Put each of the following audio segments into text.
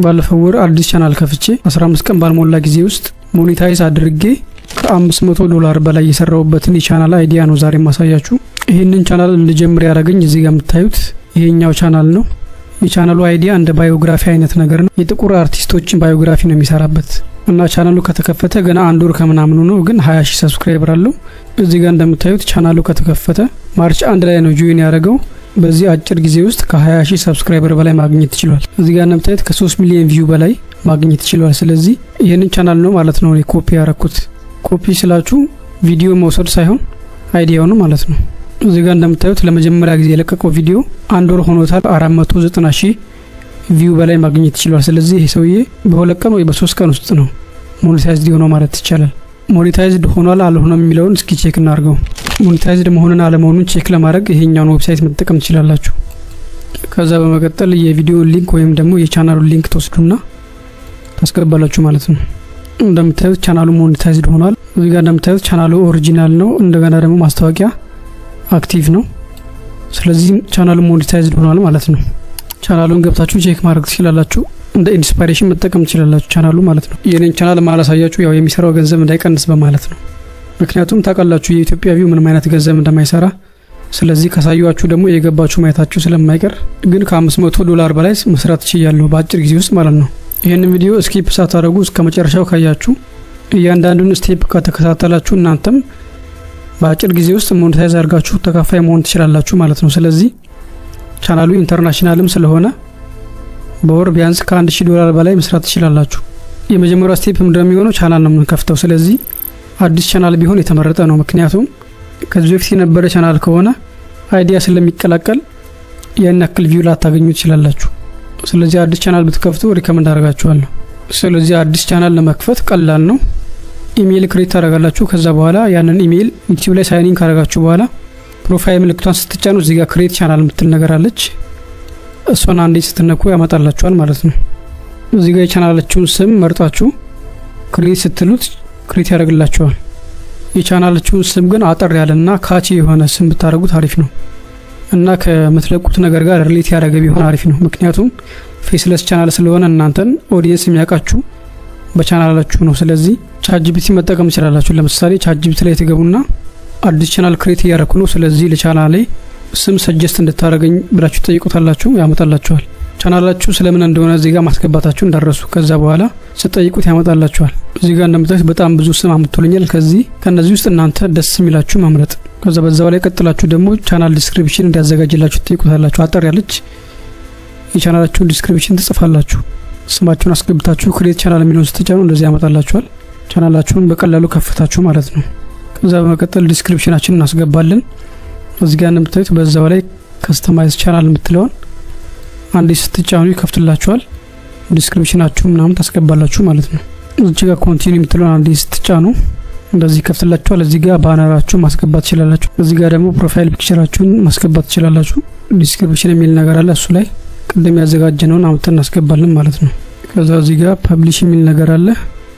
ባለፈው ወር አዲስ ቻናል ከፍቼ 15 ቀን ባልሞላ ጊዜ ውስጥ monetize አድርጌ ከ500 ዶላር በላይ የሰራሁበትን የ channel idea ነው ዛሬ ማሳያችሁ። ይህንን ቻናል እንድጀምር ያደረገኝ እዚህ ጋር የምታዩት ይሄኛው ቻናል ነው። የ channel ኡ idea እንደ biography አይነት ነገር ነው። የጥቁር አርቲስቶችን biography ነው የሚሰራበት እና ቻናሉ ከተከፈተ ገና አንድ ወር ከምናምኑ ነው፣ ግን 20 ሺህ subscriber አለው። እዚህ ጋር እንደምታዩት ቻናሉ ከተከፈተ March 1 ላይ ነው join ያደረገው። በዚህ አጭር ጊዜ ውስጥ ከ20 ሺህ subscriber በላይ ማግኘት ችሏል። እዚህ ጋር እንደምታዩት ከ3 ሚሊዮን view በላይ ማግኘት ችሏል። ስለዚህ ይህንን ቻናል ነው ማለት ነው ኮፒ ያረኩት። ኮፒ ስላችሁ ቪዲዮ መውሰድ ሳይሆን idea ው ነው ማለት ነው። እዚህ ጋር እንደምታዩት ለመጀመሪያ ጊዜ የለቀቀው ቪዲዮ አንድ ወር ሆኖታል። 490 ሺህ view በላይ ማግኘት ችሏል። ስለዚህ ይህ ሰውዬ በ2 ቀን ወይ በ3 ቀን ውስጥ ነው monetized የሆነው ማለት ይቻላል። Monetized ሆኗል አልሆነም የሚለውን እስኪ check እናድርገው። Monetized መሆኑን አለመሆኑን check ለማድረግ ይሄኛውን website መጠቀም ትችላላችሁ። ከዛ በመቀጠል የቪዲዮ link ወይም ደግሞ የ channel ኡን link ትወስዱና ታስገባላችሁ ማለት ነው። እንደምታዩት channel ኡ monetized ሆኗል። እዚህ ጋር እንደምታዩት channel ኡ original ነው። እንደገና ደግሞ ማስታወቂያ active ነው። ስለዚህ channel ኡ monetized ሆኗል ማለት ነው። ቻናሉን ገብታችሁ check ማድረግ ትችላላችሁ። እንደ inspiration መጠቀም ትችላላችሁ ቻናሉ ማለት ነው። የኔን ቻናል ማላሳያችሁ ያው የሚሰራው ገንዘብ እንዳይቀንስ በማለት ነው። ምክንያቱም ታውቃላችሁ የኢትዮጵያ view ምንም አይነት ገንዘብ እንደማይሰራ። ስለዚህ ካሳየኋችሁ ደግሞ እየገባችሁ ማየታችሁ ስለማይቀር፣ ግን ከ500 ዶላር በላይ መስራት ችያለሁ በአጭር ጊዜ ውስጥ ማለት ነው። ይህንን ቪዲዮ skip ሳታደርጉ እስከ መጨረሻው ካያችሁ፣ እያንዳንዱን step ከተከታተላችሁ እናንተም በአጭር ጊዜ ውስጥ monetize አድርጋችሁ ተከፋይ መሆን ትችላላችሁ ማለት ነው። ስለዚህ channel ኡ international ም ስለሆነ በወር ቢያንስ ከ1000 ዶላር በላይ መስራት ትችላላችሁ። የመጀመሪያው step ምንድነው የሚሆነው? ቻናል ነው የምንከፍተው። ስለዚህ አዲስ ቻናል ቢሆን የተመረጠ ነው። ምክንያቱም ከዚህ በፊት የነበረ ቻናል ከሆነ idea ስለሚቀላቀል ያን ያክል view ላታገኙ ትችላላችሁ። ስለዚህ አዲስ ቻናል ብትከፍቱ recommend አደርጋችኋለሁ። ስለዚህ አዲስ ቻናል ለመክፈት ቀላል ነው። Email create ታደርጋላችሁ። ከዛ በኋላ ያንን ኢሜይል ዩቲዩብ ላይ sign in ካደረጋችሁ በኋላ profile ምልክቷን ስትጫኑ እዚህ ጋር create channel የምትል ነገር አለች። እሷን አንዴ ስትነኩ ያመጣላችኋል ማለት ነው። እዚህ ጋር የቻናላችሁን ስም መርጣችሁ create ስትሉት create ያደርግላችኋል። የቻናላችሁን ስም ግን አጠር ያለና catchy የሆነ ስም ብታደርጉት አሪፍ ነው እና ከምትለቁት ነገር ጋር relate ያደረገ ቢሆን አሪፍ ነው። ምክንያቱም faceless channel ስለሆነ እናንተን audience የሚያውቃችሁ በቻናላችሁ ነው። ስለዚህ ChatGPT መጠቀም ትችላላችሁ። ለምሳሌ ChatGPT ላይ ትገቡና አዲስ channel create እያደረኩ ነው፣ ስለዚህ ለቻናሌ ስም suggest እንድታደርገኝ ብላችሁ ትጠይቁታላችሁ፣ ያመጣላችኋል። ቻናላችሁ ስለምን እንደሆነ እዚህ ጋር ማስገባታችሁ እንዳትረሱ። ከዛ በኋላ ስትጠይቁት ያመጣላችኋል። እዚህ ጋር እንደምታዩት በጣም ብዙ ስም አምጥቶልኛል። ከዚህ ከነዚህ ውስጥ እናንተ ደስ የሚላችሁ መምረጥ። ከዛ በዛው ላይ ቀጥላችሁ ደግሞ channel description እንዲያዘጋጅላችሁ ትጠይቁታላችሁ። አጠር ያለች የ channel ኣችሁን description ትጽፋላችሁ። ስማችሁን አስገብታችሁ create channel የሚለውን ስትጫኑ እንደዚህ ያመጣላችኋል። ቻናላችሁን በቀላሉ ከፍታችሁ ማለት ነው። ከዛ በመቀጠል description ኣችንን እናስገባለን። እዚህ ጋር እንደምታዩት በዛው ላይ customize channel የምትለውን አንዴ ስትጫኑ ይከፍትላችኋል። Description ኣችሁ ምናምን ታስገባላችሁ ማለት ነው። እዚህ ጋር continue የምትለውን አንዴ ስትጫኑ እንደዚህ ይከፍትላችኋል። እዚህ ጋር banner ኣችሁን ማስገባት ትችላላችሁ። እዚህ ጋር ደግሞ profile picture ኣችሁን ማስገባት ትችላላችሁ። Description የሚል ነገር አለ። እሱ ላይ ቅድም ያዘጋጀነውን አምጥተን እናስገባለን ማለት ነው። ከዛ እዚህ ጋር publish የሚል ነገር አለ።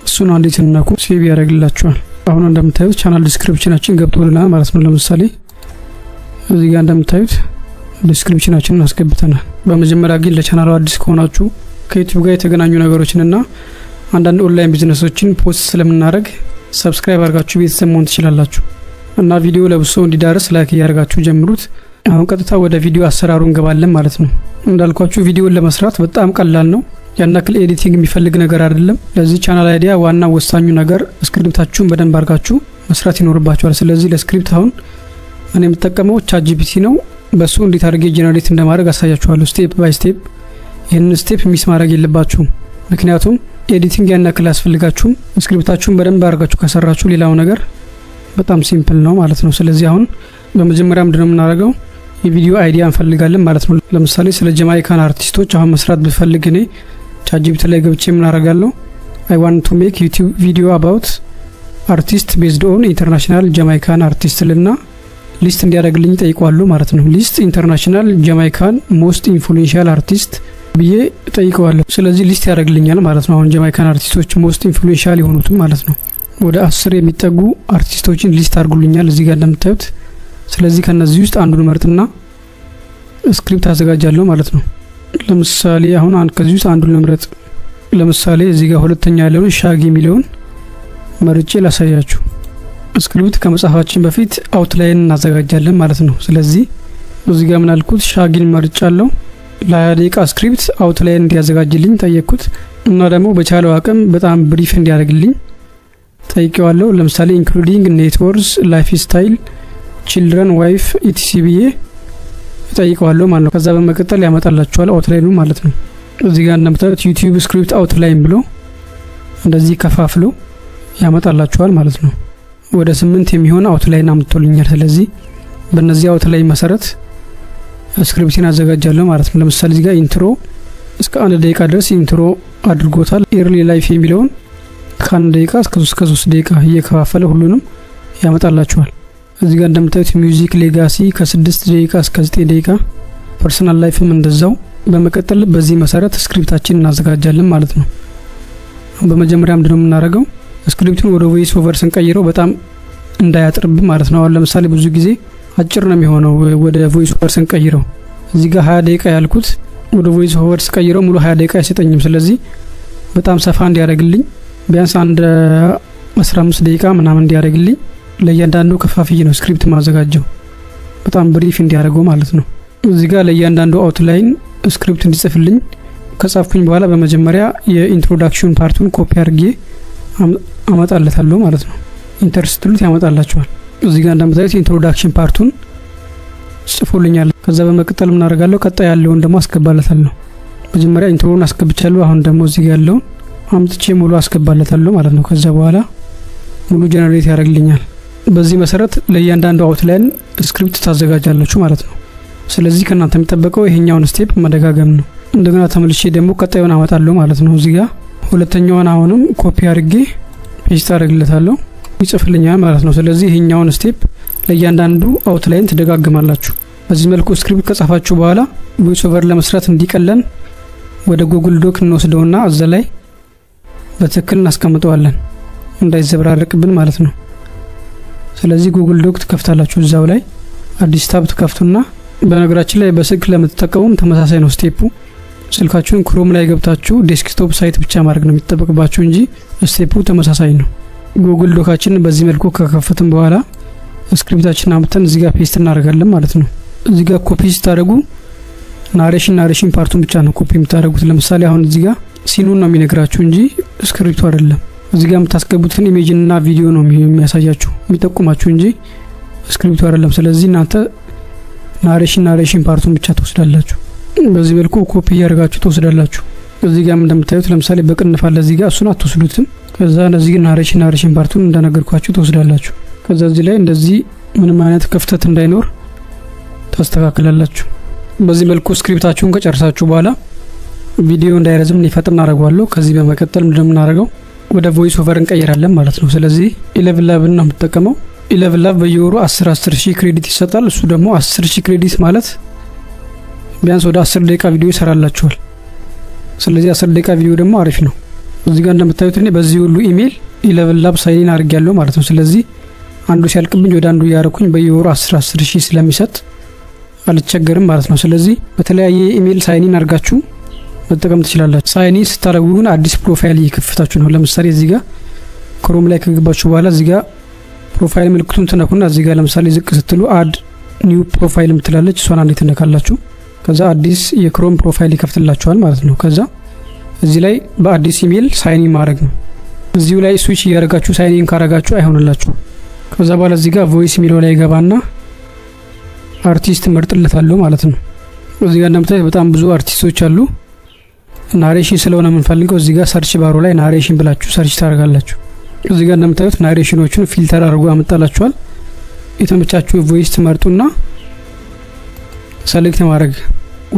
እሱን አንዴ ስትነኩ save ያደርግላችኋል። አሁን እንደምታዩት channel description ኣችን ገብቶልናል ማለት ነው። ለምሳሌ እዚህ ጋር እንደምታዩት description ኣችንን አስገብተናል። በመጀመሪያ ግን ለቻናሉ አዲስ ከሆናችሁ ከዩቲዩብ ጋር የተገናኙ ነገሮችንና አንዳንድ online business ኦችን post ስለምናደርግ subscribe አድርጋችሁ ቤተሰብ መሆን ትችላላችሁ እና ቪዲዮ ለብዙ ሰው እንዲዳረስ like እያደረጋችሁ ጀምሩት። አሁን ቀጥታ ወደ ቪዲዮ አሰራሩ እንገባለን ማለት ነው። እንዳልኳችሁ ቪዲዮን ለመስራት በጣም ቀላል ነው። ያን ያክል editing የሚፈልግ ነገር አይደለም። ለዚህ channel idea ዋና ወሳኙ ነገር script ኣችሁን በደንብ አድርጋችሁ መስራት ይኖርባችኋል። ስለዚህ ለ script አሁን እኔ የምጠቀመው ChatGPT ነው። በሱ እንዴት አድርጌ generate እንደማደርግ አሳያችኋለሁ step by step። ይህንን step miss ማድረግ የለባችሁም። ምክንያቱም editing ያን ያክል አያስፈልጋችሁም። Script ኣችሁን በደንብ አድርጋችሁ ከሰራችሁ ሌላው ነገር በጣም simple ነው ማለት ነው። ስለዚህ አሁን በመጀመሪያ ምንድነው የምናደርገው? የቪዲዮ idea እንፈልጋለን ማለት ነው። ለምሳሌ ስለ Jamaican አርቲስቶች አሁን መስራት ብፈልግ እኔ ChatGPT ላይ ገብቼ ምን አደርጋለሁ? "I want to make YouTube video about artist based on international Jamaican artist" ልና list እንዲያደርግልኝ ጠይቀዋለሁ ማለት ነው። "List international Jamaican most influential artist" ብዬ ጠይቀዋለሁ። ስለዚህ list ያደርግልኛል ማለት ነው። አሁን Jamaican አርቲስቶች most influential የሆኑትም ማለት ነው። ወደ 10 የሚጠጉ አርቲስቶችን list አድርጉልኛል እዚህ ጋር እንደምታዩት። ስለዚህ ከነዚህ ውስጥ አንዱን መርጥና script አዘጋጃለሁ ማለት ነው። ለምሳሌ አሁን ከዚህ ውስጥ አንዱን ልምረጥ። ለምሳሌ እዚህ ጋር ሁለተኛ ያለውን ሻጊ የሚለውን መርጬ ላሳያችሁ። Script ከመጻፋችን በፊት outline እናዘጋጃለን ማለት ነው። ስለዚህ እዚህ ጋር ምን አልኩት? ሻጊን መርጫለሁ። ለ20 ደቂቃ script outline እንዲያዘጋጅልኝ ጠየቅኩት እና ደግሞ በቻለው አቅም በጣም brief እንዲያደርግልኝ ጠይቄዋለሁ። ለምሳሌ including net worth፣ lifestyle፣ children፣ wife etc ብዬ እጠይቀዋለሁ ማለት ነው። ከዛ በመቀጠል ያመጣላችኋል outline ኑ ማለት ነው። እዚህ ጋር እንደምታዩት YouTube script outline ብሎ እንደዚህ ከፋፍሎ ያመጣላችኋል ማለት ነው። ወደ ስምንት የሚሆን outline አምጥቶልኛል። ስለዚህ በእነዚህ outline መሰረት script ኤን አዘጋጃለሁ ማለት ነው። ለምሳሌ እዚህ ጋር intro እስከ 1 ደቂቃ ድረስ intro አድርጎታል። Early life የሚለውን ከ1 ደቂቃ እስከ 3 ደቂቃ እየከፋፈለ ሁሉንም ያመጣላችኋል። እዚህ ጋር እንደምታዩት music legacy ከ6 ደቂቃ እስከ 9 ደቂቃ፣ personal life ም እንደዛው። በመቀጠል በዚህ መሰረት script ኣችን እናዘጋጃለን ማለት ነው። በመጀመሪያ ምንድነው የምናደርገው? Script ኡን ወደ voice over ስንቀይረው በጣም እንዳያጥርብን ማለት ነው። አሁን ለምሳሌ ብዙ ጊዜ አጭር ነው የሚሆነው ወደ voice over ስንቀይረው። እዚህ ጋር 20 ደቂቃ ያልኩት ወደ voice over ስቀይረው ሙሉ 20 ደቂቃ አይሰጠኝም። ስለዚህ በጣም ሰፋ እንዲያደርግልኝ፣ ቢያንስ አንድ 15 ደቂቃ ምናምን እንዲያደርግልኝ ለእያንዳንዱ ከፋፍዬ ነው script ማዘጋጀው፣ በጣም brief እንዲያደርገው ማለት ነው። እዚህ ጋር ለእያንዳንዱ outline script እንዲጽፍልኝ ከጻፍኩኝ በኋላ በመጀመሪያ የ introduction part ኡን copy አድርጌ አመጣለታለሁ ማለት ነው። Enter ስትሉት ያመጣላችኋል። እዚህ ጋር እንደምታዩት introduction part ኡን ጽፎልኛል። ከዛ በመቀጠል ምን አደርጋለሁ? ቀጣይ ያለውን ደግሞ አስገባለታለሁ። መጀመሪያ intro ውን አስገብቻለሁ። አሁን ደግሞ እዚህ ጋር ያለውን አምጥቼ ሙሉ አስገባለታለሁ ማለት ነው። ከዛ በኋላ ሙሉ generate ያደርግልኛል። በዚህ መሰረት ለእያንዳንዱ outline script ታዘጋጃላችሁ ማለት ነው። ስለዚህ ከእናንተ የሚጠበቀው ይሄኛውን step መደጋገም ነው። እንደገና ተመልሼ ደግሞ ቀጣዩን አመጣለሁ ማለት ነው። እዚህ ጋር ሁለተኛውን አሁንም ኮፒ አድርጌ paste አደርግለታለሁ፣ ይጽፍልኛል ማለት ነው። ስለዚህ ይሄኛውን step ለእያንዳንዱ outline ትደጋግማላችሁ። በዚህ መልኩ script ከጻፋችሁ በኋላ voice over ለመስራት እንዲቀለን ወደ Google Doc እንወስደውና እዛ ላይ በትክክል እናስቀምጠዋለን፣ እንዳይዘበራረቅብን ማለት ነው። ስለዚህ Google Doc ትከፍታላችሁ። እዛው ላይ አዲስ tab ትከፍቱና፣ በነገራችን ላይ በስልክ ለምትጠቀሙም ተመሳሳይ ነው step ኡ። ስልካችሁን Chrome ላይ ገብታችሁ desktop site ብቻ ማድረግ ነው የሚጠበቅባችሁ እንጂ step ኡ ተመሳሳይ ነው። Google Doc ኣችንን በዚህ መልኩ ከከፈትን በኋላ script ኣችንን አምጥተን እዚህ ጋር paste እናደርጋለን ማለት ነው። እዚህ ጋር ኮፒ ስታደርጉ narration part ኡን ብቻ ነው ኮፒ የምታደርጉት። ለምሳሌ አሁን እዚህ ጋር scene ኡን ነው የሚነግራችሁ እንጂ script ኡ አይደለም። እዚህ ጋር የምታስገቡትን image ና ቪዲዮ ነው የሚያሳያችሁ፣ የሚጠቁማችሁ እንጂ script ኡ አይደለም። ስለዚህ እናንተ narration part ኡን ብቻ ትወስዳላችሁ። በዚህ መልኩ ኮፒ እያደረጋችሁ ትወስዳላችሁ። እዚህ ጋር እንደምታዩት ለምሳሌ በቅንፍ አለ እዚህ ጋር፣ እሱን አትወስዱትም። ከዛ እነዚህ narration part ኡን እንደነገርኳችሁ ትወስዳላችሁ። ከዛ እዚህ ላይ እንደዚህ ምንም አይነት ክፍተት እንዳይኖር ታስተካክላላችሁ። በዚህ መልኩ script ኣችሁን ከጨረሳችሁ በኋላ ቪዲዮ እንዳይረዝም ፈጠን አደርገዋለሁ። ከዚህ በመቀጠል እንደምናደርገው ወደ voice over እንቀይራለን ማለት ነው። ስለዚህ ElevenLabs ን ነው የምጠቀመው። ElevenLabs በየወሩ 10 10 ሺህ credit ይሰጣል። እሱ ደግሞ 10,000 credit ማለት ቢያንስ ወደ 10 ደቂቃ ቪዲዮ ይሰራላችኋል። ስለዚህ 10 ደቂቃ ቪዲዮ ደግሞ አሪፍ ነው። እዚህ ጋር እንደምታዩት እኔ በዚህ ሁሉ email ElevenLabs sign in አድርጌያለሁ ማለት ነው። ስለዚህ አንዱ ሲያልቅብኝ ወደ አንዱ እያረኩኝ በየወሩ 10 10 ሺህ ስለሚሰጥ አልቸገርም ማለት ነው። ስለዚህ በተለያየ email sign in አድርጋችሁ መጠቀም ትችላላችሁ። Sign in ስታደርጉ ግን አዲስ profile እየከፈታችሁ ነው። ለምሳሌ እዚህ ጋር Chrome ላይ ከገባችሁ በኋላ እዚህ ጋር profile ምልክቱን ትነኩና እዚህ ጋር ለምሳሌ ዝቅ ስትሉ add new profile ምትላለች፣ እሷን አንዴ ትነካላችሁ። ከዛ አዲስ የ Chrome profile ይከፍትላችኋል ማለት ነው። ከዛ እዚህ ላይ በአዲስ email sign in ማድረግ ነው። እዚሁ ላይ switch እያደረጋችሁ sign in ካረጋችሁ አይሆንላችሁ። ከዛ በኋላ እዚህ ጋር voice የሚለው ላይ ገባና አርቲስት መርጥለታለሁ ማለት ነው። እዚህ ጋር እንደምታዩት በጣም ብዙ አርቲስቶች አሉ። Narration ስለሆነ የምንፈልገው እዚህ ጋር search bar ኡ ላይ narration ብላችሁ search ታደርጋላችሁ። እዚህ ጋር እንደምታዩት narration ኦቹን filter አድርጎ ያመጣላችኋል። የተመቻችሁ voice ትመርጡና select ማድረግ፣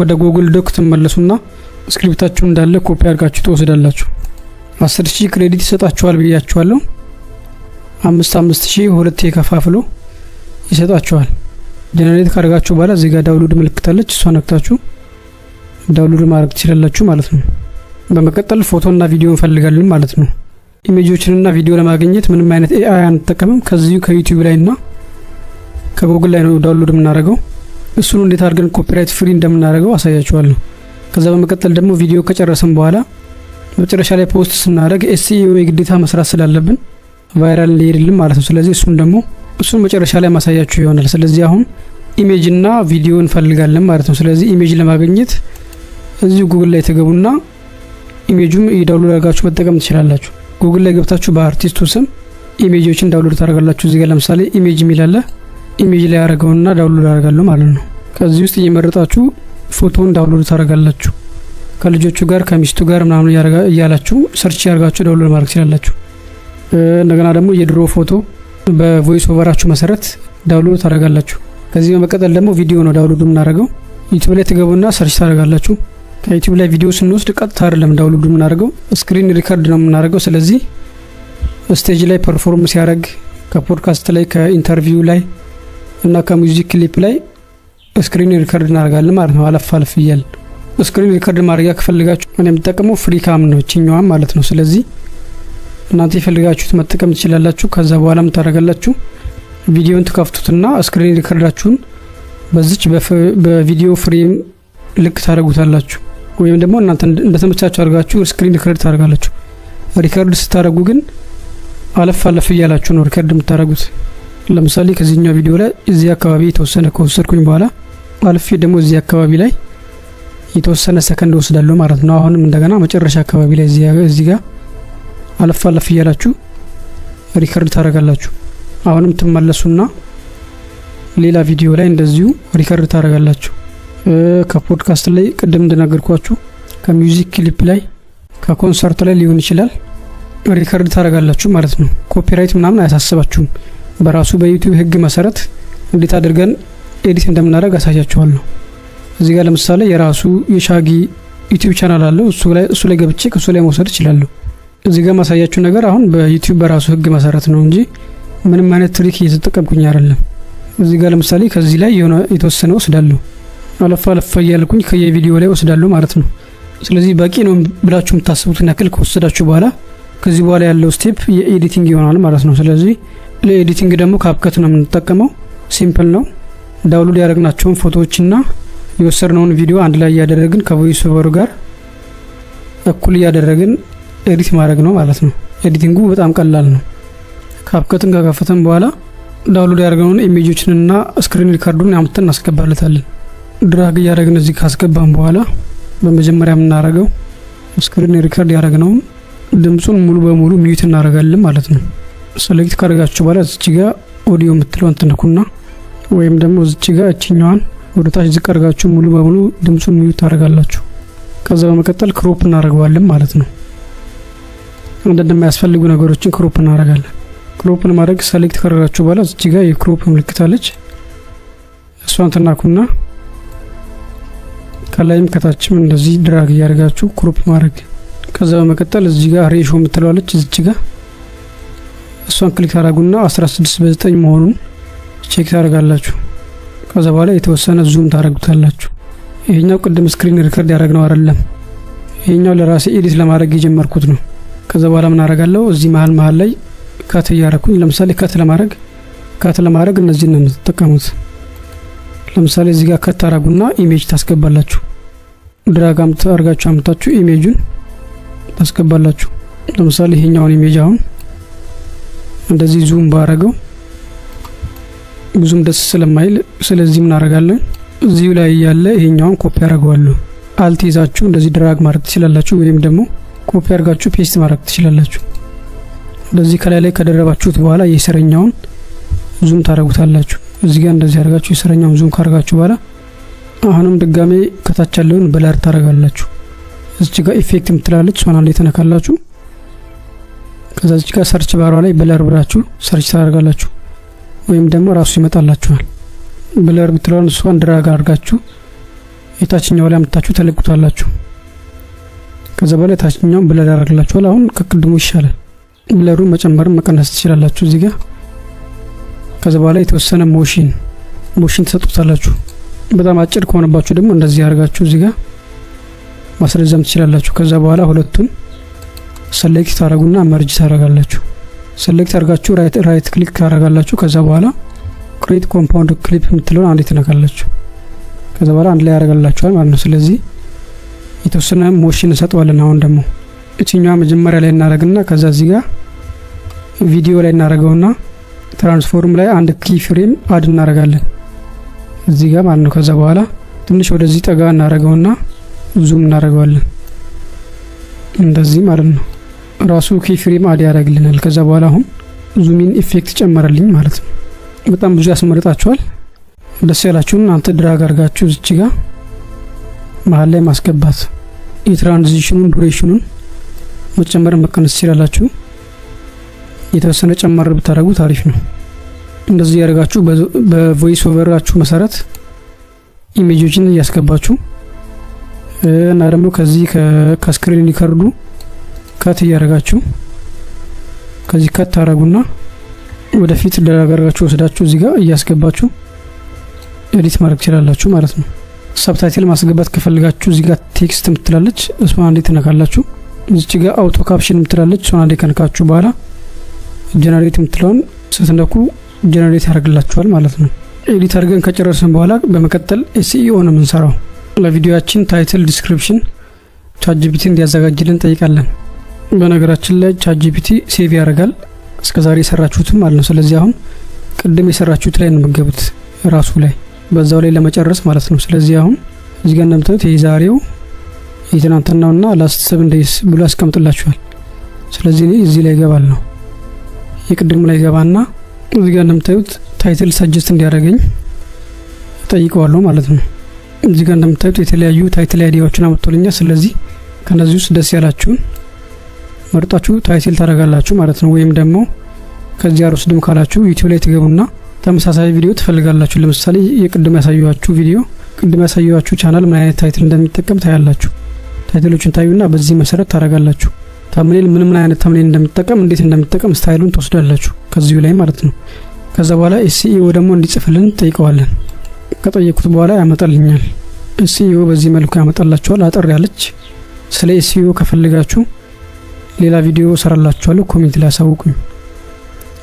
ወደ Google Doc ትመለሱና script ኣችሁን እንዳለ ኮፒ አድርጋችሁ ትወስዳላችሁ። 10,000 credit ይሰጣችኋል ብያችኋለሁ። አምስት አምስት ሺህ ሁለት ከፋፍሎ ይሰጣችኋል። Generate ካደረጋችሁ በኋላ እዚህ ጋር download ምልክት አለች። እሷን ነክታችሁ download ማድረግ ትችላላችሁ ማለት ነው። በመቀጠል ፎቶና ቪዲዮ እንፈልጋለን ማለት ነው። Image ኦችንና ቪዲዮ ለማግኘት ምንም አይነት AI አንጠቀምም። ከዚሁ ከ YouTube ላይ እና ከጉግል ላይ ነው download የምናደርገው። እሱን እንዴት አድርገን copyright free እንደምናደርገው አሳያችኋለሁ። ከዛ በመቀጠል ደግሞ ቪዲዮ ከጨረስን በኋላ መጨረሻ ላይ post ስናደርግ SEO የግዴታ መስራት ስላለብን viral ሊሄድልን ማለት ነው። ስለዚህ እሱን ደግሞ እሱን መጨረሻ ላይ ማሳያችሁ ይሆናል። ስለዚህ አሁን image እና ቪዲዮ እንፈልጋለን ማለት ነው። ስለዚህ image ለማግኘት እዚሁ ጉግል ላይ ትገቡና image ኡም download አድርጋችሁ መጠቀም ትችላላችሁ። ጉግል ላይ ገብታችሁ በአርቲስቱ ስም image ኦችን download ታደርጋላችሁ። እዚህ ጋር ለምሳሌ image የሚል አለ። Image ላይ ያደረገውና download አደርጋለሁ ማለት ነው። ከዚህ ውስጥ እየመረጣችሁ ፎቶውን download ታደርጋላችሁ። ከልጆቹ ጋር፣ ከሚስቱ ጋር ምናምን እያላችሁ search ያደርጋችሁ download ማድረግ ትችላላችሁ። እንደገና ደግሞ የድሮ ፎቶ በ voice over ኣችሁ መሰረት download ታደርጋላችሁ። ከዚህ በመቀጠል ደግሞ ቪዲዮ ነው download የምናደርገው። ዩቲዩብ ላይ ትገቡና search ታደርጋላችሁ። ከዩቲዩብ ላይ ቪዲዮ ስንወስድ ቀጥታ አይደለም download የምናደርገው፣ screen record ነው የምናደርገው። ስለዚህ stage ላይ perform ሲያደርግ፣ ከፖድካስት ላይ፣ ከ interview ላይ እና ከ music clip ላይ screen record እናደርጋለን ማለት ነው። አለፍ አለፍ እያልን screen record ማድረጊያ ከፈለጋችሁ እኔ የምጠቀመው FreeCam ነው፣ ይችኛዋን ማለት ነው። ስለዚህ እናንተ የፈለጋችሁት መጠቀም ትችላላችሁ። ከዛ በኋላ ምን ታደርጋላችሁ? ቪዲዮን ትከፍቱትና screen record ኣችሁን በዚች በቪዲዮ frame ልክ ታደርጉታላችሁ። ወይም ደግሞ እናንተ እንደተመቻችሁ አድርጋችሁ screen record ታደርጋላችሁ። Record ስታደርጉ ግን አለፍ አለፍ እያላችሁ ነው record የምታደርጉት። ለምሳሌ ከዚህኛው ቪዲዮ ላይ እዚህ አካባቢ የተወሰነ ከወሰድኩኝ በኋላ አልፌ ደግሞ እዚህ አካባቢ ላይ የተወሰነ ሰከንድ ወስዳለሁ ማለት ነው። አሁንም እንደገና መጨረሻ አካባቢ ላይ እዚህ ጋር አለፍ አለፍ እያላችሁ record ታደርጋላችሁ። አሁንም ትመለሱና ሌላ ቪዲዮ ላይ እንደዚሁ record ታደርጋላችሁ። ከፖድካስት ላይ፣ ቅድም እንደነገርኳችሁ ከ music clip ላይ፣ ከኮንሰርት ላይ ሊሆን ይችላል record ታደርጋላችሁ ማለት ነው። Copyright ምናምን አያሳስባችሁም። በራሱ በዩቲዩብ ሕግ መሰረት እንዴት አድርገን edit እንደምናደርግ አሳያችኋለሁ። እዚህ ጋር ለምሳሌ የራሱ የሻጊ ዩቲዩብ ቻናል አለው። እሱ ላይ ገብቼ ከእሱ ላይ መውሰድ እችላለሁ። እዚህ ጋር ማሳያችሁ ነገር አሁን በዩቲዩብ በራሱ ሕግ መሰረት ነው እንጂ ምንም አይነት trick እየተጠቀምኩኝ አይደለም። እዚህ ጋር ለምሳሌ ከዚህ ላይ የሆነ የተወሰነ ወስዳለሁ። አለፍ አለፍ እያልኩኝ ከየቪዲዮ ላይ ወስዳለሁ ማለት ነው። ስለዚህ በቂ ነው ብላችሁ የምታስቡትን ያክል ከወሰዳችሁ በኋላ ከዚህ በኋላ ያለው step የ editing ይሆናል ማለት ነው። ስለዚህ ለ editing ደግሞ CapCut ነው የምንጠቀመው። Simple ነው። Download ያደረግናቸውን ፎቶዎችና የወሰድነውን ቪዲዮ አንድ ላይ እያደረግን ከ voice over ኡ ጋር እኩል እያደረግን edit ማድረግ ነው ማለት ነው። Editing ኡ በጣም ቀላል ነው። CapCut ን ከከፈተን በኋላ download ያደረግነውን image ኦችንና screen record ኡን አምጥተን እናስገባለታለን። Drag እያደረግን እዚህ ካስገባን በኋላ በመጀመሪያ የምናደርገው screen record ያደረግነውን ድምፁን ሙሉ በሙሉ mute እናደርጋለን ማለት ነው። Select ካደረጋችሁ በኋላ እዚች ጋ ኦዲዮ የምትለውን ትነኩና ወይም ደግሞ እዚች ጋ እችኛዋን ወደ ታች ዝቅ አድርጋችሁ ሙሉ በሙሉ ድምፁን mute ታደርጋላችሁ። ከዛ በመቀጠል crop እናደርገዋለን ማለት ነው። አንዳንድ የማያስፈልጉ ነገሮችን crop እናደርጋለን። Crop ለማድረግ select ካደረጋችሁ በኋላ እዚች ጋ የ crop ምልክት አለች። እሷን ትነኩና ከላይም ከታችም እንደዚህ drag እያደረጋችሁ crop ማድረግ። ከዛ በመቀጠል እዚህ ጋር ratio የምትለዋለች እዚች ጋር፣ እሷን click ታደርጉና 16 በ9 መሆኑን check ታደርጋላችሁ። ከዛ በኋላ የተወሰነ zoom ታደርጉታላችሁ። ይሄኛው ቅድም screen record ያደረግነው አይደለም። ይሄኛው ለራሴ edit ለማድረግ የጀመርኩት ነው። ከዛ በኋላ ምን አደርጋለሁ? እዚህ መሀል መሀል ላይ cut እያደረኩኝ፣ ለምሳሌ cut ለማድረግ እነዚህን ነው የምትጠቀሙት። ለምሳሌ እዚህ ጋር cut ታደርጉና image ታስገባላችሁ። Drag አድርጋችሁ አምጥታችሁ image ኡን ታስገባላችሁ። ለምሳሌ ይሄኛውን image አሁን እንደዚህ zoom ባረገው ብዙም ደስ ስለማይል፣ ስለዚህ ምን አደርጋለን? እዚሁ ላይ ያለ ይሄኛውን ኮፒ አደርገዋለሁ። Alt ይዛችሁ እንደዚህ drag ማድረግ ትችላላችሁ፣ ወይም ደግሞ ኮፒ አድርጋችሁ paste ማድረግ ትችላላችሁ። እንደዚህ ከላይ ላይ ከደረባችሁት በኋላ የስረኛውን zoom ታደርጉታላችሁ። እዚህ ጋር እንደዚህ አድርጋችሁ የስረኛውን zoom ካደረጋችሁ በኋላ አሁንም ድጋሜ ከታች ያለውን blur ታደርጋላችሁ። እዚች ጋር effect የምትላለች፣ እሷን አንዴ ትነካላችሁ። ከዛ እዚች ጋር search bar ዋ ላይ blur ብላችሁ search ታደርጋላችሁ፣ ወይም ደግሞ ራሱ ይመጣላችኋል። Blur ብትለዋን እሷን drag አድርጋችሁ የታችኛው ላይ አምጥታችሁ ተለቁታላችሁ። ከዛ በኋላ የታችኛውን blur ያደርግላችኋል። አሁን ከቅድሙ ይሻላል። Blur ኡ መጨመርም መቀነስ ትችላላችሁ እዚህ ጋር። ከዛ በኋላ የተወሰነ motion ትሰጡታላችሁ። በጣም አጭር ከሆነባችሁ ደግሞ እንደዚህ አድርጋችሁ እዚህ ጋር ማስረዘም ትችላላችሁ። ከዛ በኋላ ሁለቱን select ታደርጉና merge ታደርጋላችሁ። Select አድርጋችሁ right click ታደርጋላችሁ። ከዛ በኋላ create compound clip የምትለውን አንዴ ትነካላችሁ። ከዛ በኋላ አንድ ላይ ያደርጋላችኋል ማለት ነው። ስለዚህ የተወሰነ motion እንሰጠዋለን። አሁን ደግሞ እቺኛዋ መጀመሪያ ላይ እናደርግና ከዛ እዚህ ጋር ቪዲዮ ላይ እናደርገውና transform ላይ አንድ key frame add እናደርጋለን እዚህ ጋር ማለት ነው። ከዛ በኋላ ትንሽ ወደዚህ ጠጋ እናደርገውና zoom እናደርገዋለን እንደዚህ ማለት ነው። ራሱ key frame add ያደርግልናል። ከዛ በኋላ አሁን zoom in effect ጨመረልኝ ማለት ነው። በጣም ብዙ ያስመርጣችኋል። ደስ ያላችሁን እናንተ drag አድርጋችሁ እዚች ጋር መሀል ላይ ማስገባት፣ የ transition ኑን duration ኑን መጨመር መቀነስ ትችላላችሁ። የተወሰነ ጨመር ብታደርጉት አሪፍ ነው። እንደዚህ ያደርጋችሁ በ voice over ኣችሁ መሰረት image ኦችን እያስገባችሁ እና ደግሞ ከዚህ ከ screen record ኡ cut እያደረጋችሁ፣ ከዚህ cut ታደርጉና ወደፊት drag አድርጋችሁ ወስዳችሁ እዚህ ጋር እያስገባችሁ edit ማድረግ ትችላላችሁ ማለት ነው። Subtitle ማስገባት ከፈለጋችሁ እዚህ ጋር text ምትላለች፣ እሷን አንዴ ትነካላችሁ። እዚች ጋር auto caption ምትላለች፣ እሷን አንዴ ከነካችሁ በኋላ generate የምትለውን ስትነኩ generate ያደርግላችኋል ማለት ነው። Edit አድርገን ከጨረስን በኋላ በመቀጠል SEO ነው የምንሰራው። ለቪዲዮአችን title፣ description ChatGPT እንዲያዘጋጅልን ጠይቃለን። በነገራችን ላይ ChatGPT save ያደርጋል እስከዛሬ የሰራችሁትም ማለት ነው። ስለዚህ አሁን ቅድም የሰራችሁት ላይ ነው የምትገቡት፣ ራሱ ላይ በዛው ላይ ለመጨረስ ማለት ነው። ስለዚህ አሁን እዚህ ጋር እንደምታዩት የዛሬው፣ የትናንትናውና last 7 days ብሎ ያስቀምጥላችኋል። ስለዚህ እኔ እዚህ ላይ ገባለሁ። የቅድሙ ላይ ገባና እዚህ ጋር እንደምታዩት title suggest እንዲያደርገኝ ጠይቀዋለሁ ማለት ነው። እዚህ ጋር እንደምታዩት የተለያዩ title idea ዎችን አመጥቶልኛል። ስለዚህ ከነዚህ ውስጥ ደስ ያላችሁን መርጣችሁ title ታደርጋላችሁ ማለት ነው። ወይም ደግሞ ከዚህ አልወስድም ካላችሁ YouTube ላይ ትገቡና ተመሳሳይ ቪዲዮ ትፈልጋላችሁ። ለምሳሌ የቅድም ያሳየኋችሁ ቪዲዮ፣ ቅድም ያሳየኋችሁ ቻናል ምን አይነት title እንደሚጠቀም ታያላችሁ። Title ኦችን ታዩና በዚህ መሰረት ታደርጋላችሁ። Thumbnail ምን ምን አይነት thumbnail እንደሚጠቀም፣ እንዴት እንደሚጠቀም style ኡን ትወስዳላችሁ ከዚሁ ላይ ማለት ነው። ከዛ በኋላ SEO ደግሞ እንዲጽፍልን ጠይቀዋለን። ከጠየኩት በኋላ ያመጣልኛል። SEO በዚህ መልኩ ያመጣላችኋል። አጠር ያለች ስለ SEO ከፈለጋችሁ ሌላ ቪዲዮ ሰራላችኋለሁ። Comment ላይ አሳውቁኝ።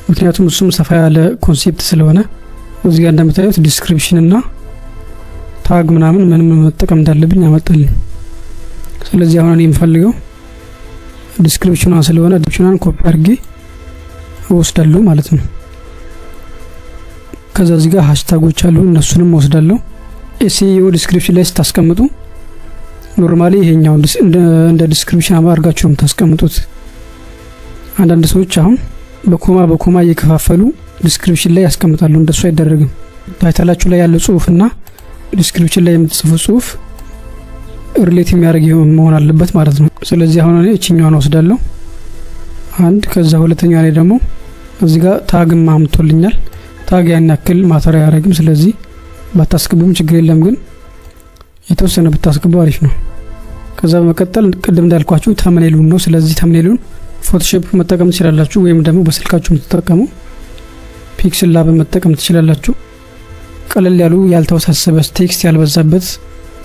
ምክንያቱም እሱም ሰፋ ያለ concept ስለሆነ። እዚህ ጋር እንደምታዩት description እና tag ምናምን ምን ምን መጠቀም እንዳለብኝ ያመጣልኝ። ስለዚህ አሁን እኔ የምፈልገው description ኗን ስለሆነ description ኗን copy አድርጌ እወስዳለሁ ማለት ነው። ከዛ እዚህ ጋር hashtag ኦች አሉ፣ እነሱንም እወስዳለሁ። SEO description ላይ ስታስቀምጡ normally ይሄኛው እንደ description አድርጋችሁ ነው የምታስቀምጡት። አንዳንድ ሰዎች አሁን በ comma በ comma እየከፋፈሉ description ላይ ያስቀምጣሉ። እንደሱ አይደረግም። Title ኣችሁ ላይ ያለው ጽሁፍና description ላይ የምትጽፉ ጽሁፍ relate የሚያደርግ መሆን አለበት ማለት ነው። ስለዚህ አሁን እኔ እችኛዋን ወስዳለሁ አንድ። ከዛ ሁለተኛ ላይ ደግሞ እዚህ ጋር tag ም አምጥቶልኛል። Tag ያን ያክል matter አያደርግም። ስለዚህ ባታስገቡም ችግር የለም፣ ግን የተወሰነ ብታስገቡ አሪፍ ነው። ከዛ በመቀጠል ቅድም እንዳልኳችሁ thumbnail ኡን ነው። ስለዚህ thumbnail ኡን Photoshop መጠቀም ትችላላችሁ፣ ወይም ደግሞ በስልካችሁ የምትጠቀሙ PixelLab መጠቀም ትችላላችሁ። ቀለል ያሉ፣ ያልተወሳሰበ፣ text ያልበዛበት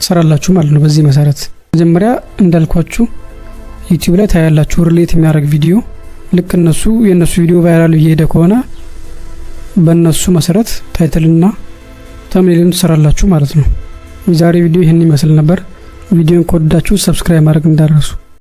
ትሰራላችሁ ማለት ነው። በዚህ መሰረት መጀመሪያ እንዳልኳችሁ YouTube ላይ ታያላችሁ relate የሚያደርግ ቪዲዮ። ልክ እነሱ የእነሱ ቪዲዮ viral እየሄደ ከሆነ በእነሱ መሰረት title ና thumbnail ን ትሰራላችሁ ማለት ነው። የዛሬ ቪዲዮ ይህን ይመስል ነበር። ቪዲዮን ከወደዳችሁ subscribe ማድረግ እንዳትረሱ።